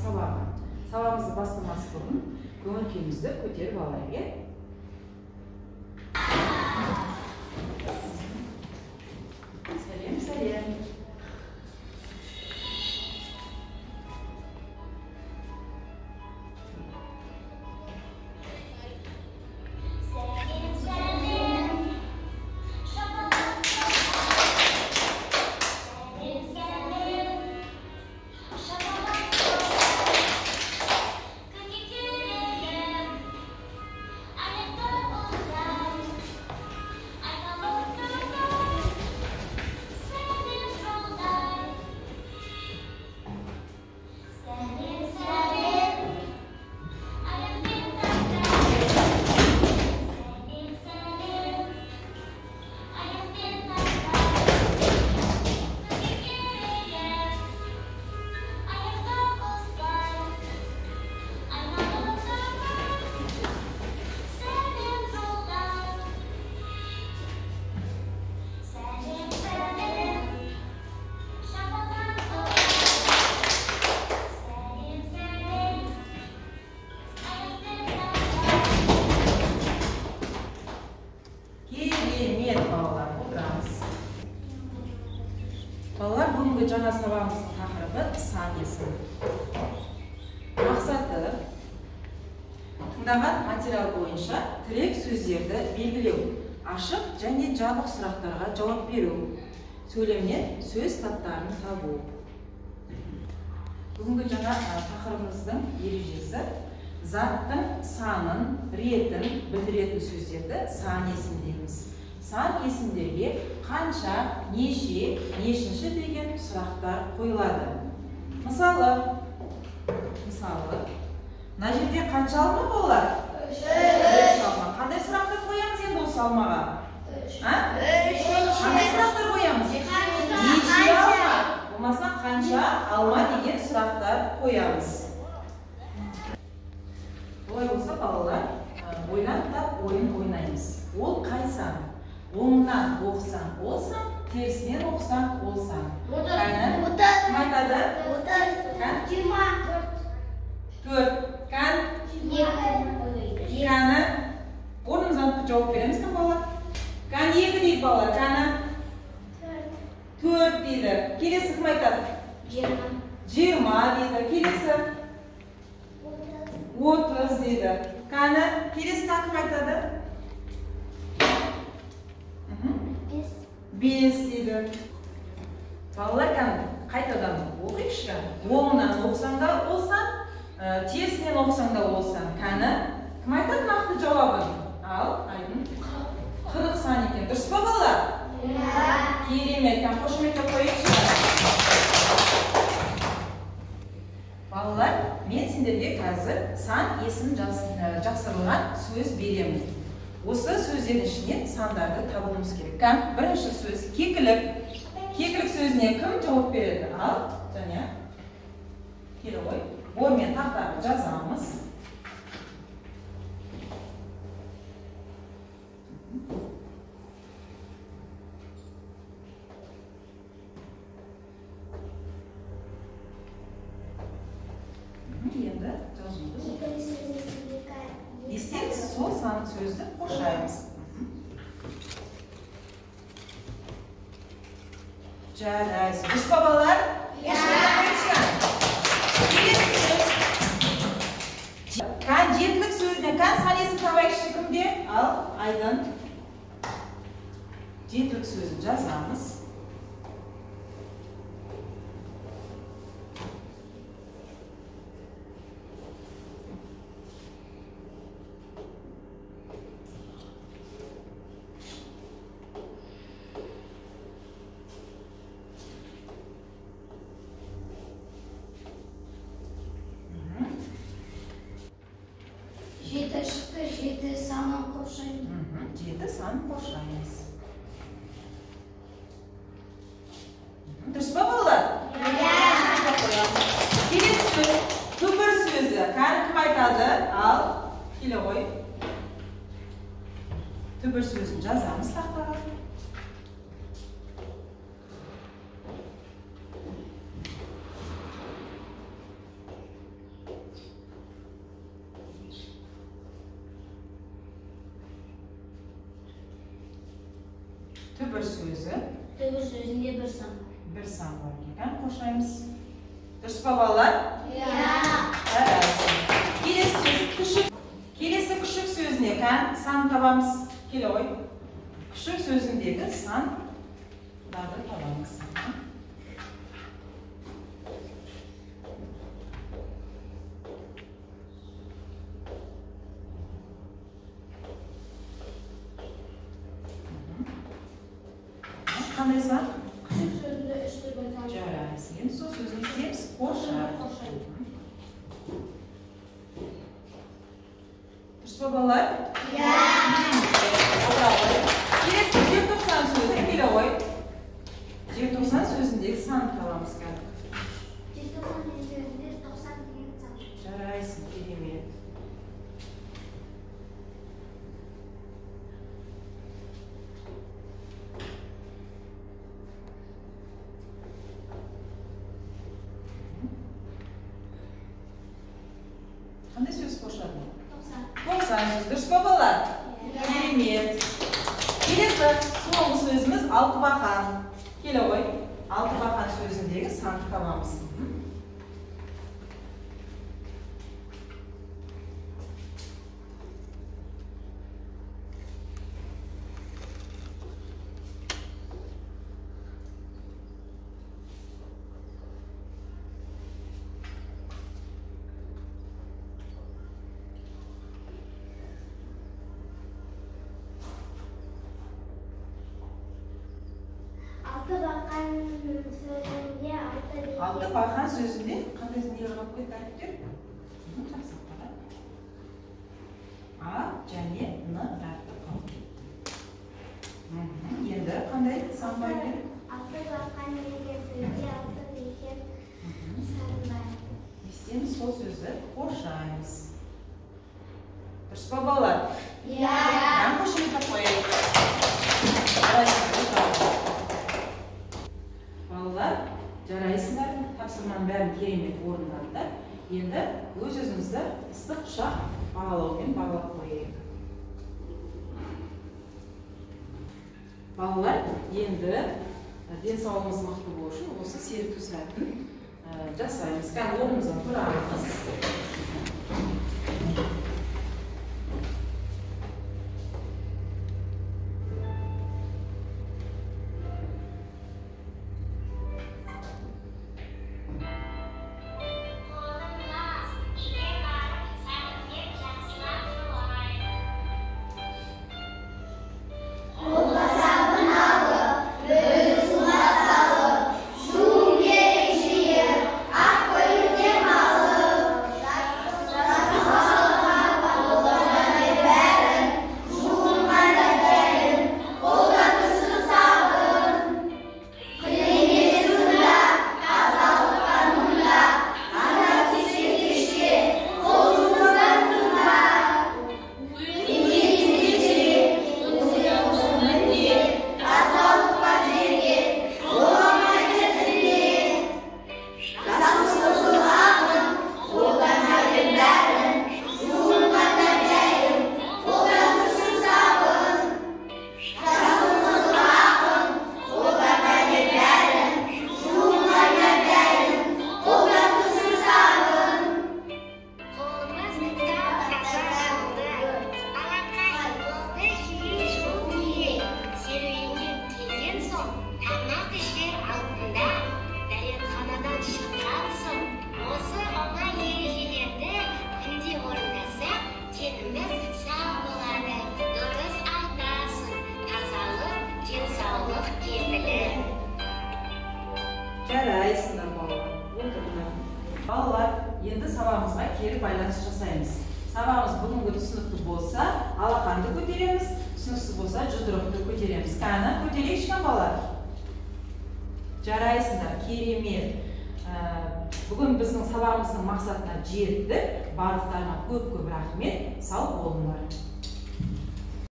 сабағы. Сабағымызды бастамас бұрын көңіл күйімізді көтеріп алайық, иә? Сәлем, сәлем. Балалар, бүгінгі жаңа сабағымыздың тақырыбы сан есім. Мақсаты: тыңдаған материал бойынша тірек сөздерді белгілеу, ашық және жабық сұрақтарға жауап беру, сөйлемнен сөз таптарын табу. Бүгінгі жаңа тақырыбымыздың ережесі: заттың санын, ретін білдіретін сөздерді сан есім дейміз. Сан есімдерге қанша, неше, нешінші деген сұрақтар қойылады. Мысалы, мына жерде қанша алма балалар? 3 алма. Қандай сұрақтар қоямыз енді осы алмаға? Қандай сұрақтар қоямыз? Неше алма, болмаса қанша алма деген сұрақтар қоямыз. Олай болса, балалар, ойлан тап ойын ойнаймыз. Ол қай сан? Оңынан оқысаң ол сан, терісінен оқысаң ол сан. Кәні? Кім айтады? 30. 24. Кән? Кәні? Орнымыздан жауап береміз кім балалар? Кән 2 дейді балалар. Кәні? 4 дейді. Келесі кім айтады? 20 дейді. Келесі? 30 дейді. Кәні? Келесі тағы кім айтады? 5 дейді. Балалар, кәні қайтадан оқиықшы. Оңынан оқысаң да ол сан, терісінен оқысаң да ол сан. Кәні, кім айтады нақты жауабын? Ал, Айдын. 40 сан екен. Дұрыс па, балалар? Керемет. Кәні қошеметтеп қояйықшы. Балалар, мен сендерге қазір сан есім жақсырылған сөз беремін. Осы сөздердің ішінен сандарды табуымыз керек. Кән, бірінші сөз кекілік. Кекілік сөзіне кім жауап береді? Ал, Жаня, келе ғой. Бормен тақтаға жазамыз. Енді жазуды естеміз, сол сан сөзді қоршаймыз. Жарайсыз. Дұрыс па, балалар? Кән жетілік сөзіне, кән сан есім табайықшы кімде? Ал, Айдын. Жетілік сөзін жазамыз. 7 шықты, 7 санын қоршаймыз. 7 санын қоршаймыз. Түбір сөзі. Түбір сөзінде бір сан бар. Бір сан бар екен. Қоршаймыз. Дұрыс па, балалар? Иә. Жарайсың. Келесі сөз күшік. Келесі күшік сөзіне кән сан табамыз. Келе ғой. Күшік сөзіндегі сандарды табамыз. Қандай сан? Күшік сөзінде үш түбір сан. Жарайсың. Енді сол сөзін істейміз. Қоршар. Дұрыс па, балалар? Иә. Келесі желтоқсан сөзі. Келе ғой. Желтоқсан сөзіндегі санды табамыз қазір. Желтоқсан сөзінде 90 деген сан. Жарайсың, керемет. Қандай сөз қоршадың? 90. 90 сөз. Дұрыс па, балалар? Керемет. Келесі соңғы сөзіміз алтыбақан. Келе ғой. Алтыбақан сөзіндегі санды табамыз. Алтыбақан сөзінде алты деген. Алтыбақан сөзінде қандай не қалып кетті әріптер? Жақсы, қара. А және Н әрпі қалып кетті. Енді қандай сан бар екен? Алтыбақан деген сөзде алты деген сан бар. Не істейміз? Сол сөзді қоршаймыз. Дұрыс па, балалар? Иә. Қошеметтеп қояйық. Балалар, жарайсыңдар, тапсырманың бәрін керемет орындадыңдар. Енді өз-өзімізді ыстық құшақ бағалаумен бағалап қояйық. Балалар, енді денсаулығымыз мықты болу үшін осы серіту сәтін жасаймыз. Кәдімгі орнымыздан тұрамыз. Жарайсыңдар, балалар. Отырыңдар. Балалар, енді сабағымызға кері байланыс жасаймыз. Сабағымыз бүгінгі түсінікті болса, алақанды көтереміз, түсініксіз болса, жұдырықты көтереміз. Кәні, көтерейікші, балалар. Жарайсыңдар, керемет. Бүгін біздің сабағымыздың мақсатына жеттік. Барлықтарыңа көп-көп рахмет. Сау болыңдар.